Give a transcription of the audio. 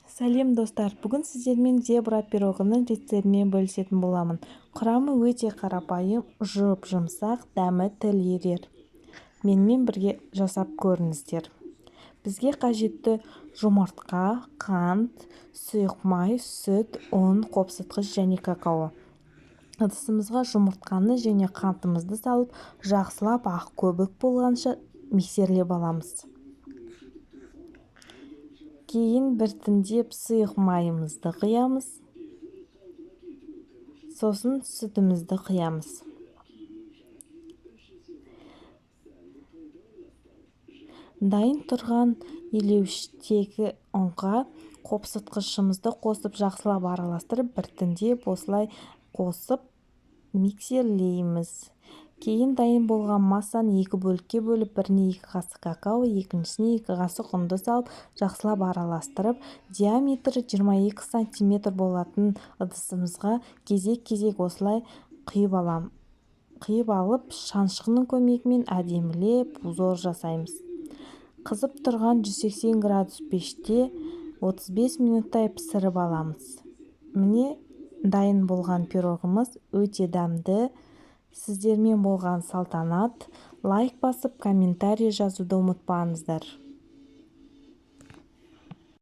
Сәлем, достар! Бүгін сіздермен зебра пирогының рецептімен бөлісетін боламын. Құрамы өте қарапайым, жұп-жұмсақ, дәмі тіл ерер. Менімен бірге жасап көріңіздер. Бізге қажетті: жұмыртқа, қант, сұйық май, сүт, ұн, қопсытқыш және какао. Ыдысымызға жұмыртқаны және қантымызды салып, жақсылап ақ көбік болғанша миксерлеп аламыз. Кейін біртіндеп сұйық майымызды құямыз, сосын сүтімізді құямыз. Дайын тұрған елеуіштегі ұнға қопсытқышымызды қосып, жақсылап араластырып, біртіндеп осылай қосып миксерлейміз. Кейін дайын болған массаны екі бөлікке бөліп, біріне 2 қасық какао, екіншісіне 2 қасық ұнды салып, жақсылап араластырып, диаметрі 22 сантиметр болатын ыдысымызға кезек-кезек осылай құйып алам. Құйып алып, шанышқының көмегімен әдемілеп узор жасаймыз. Қызып тұрған 180 градус пеште 35 минуттай пісіріп аламыз. Міне, дайын болған пирогымыз өте дәмді. Сіздермен болған Салтанат. Лайк басып, комментарий жазуды ұмытпаңыздар.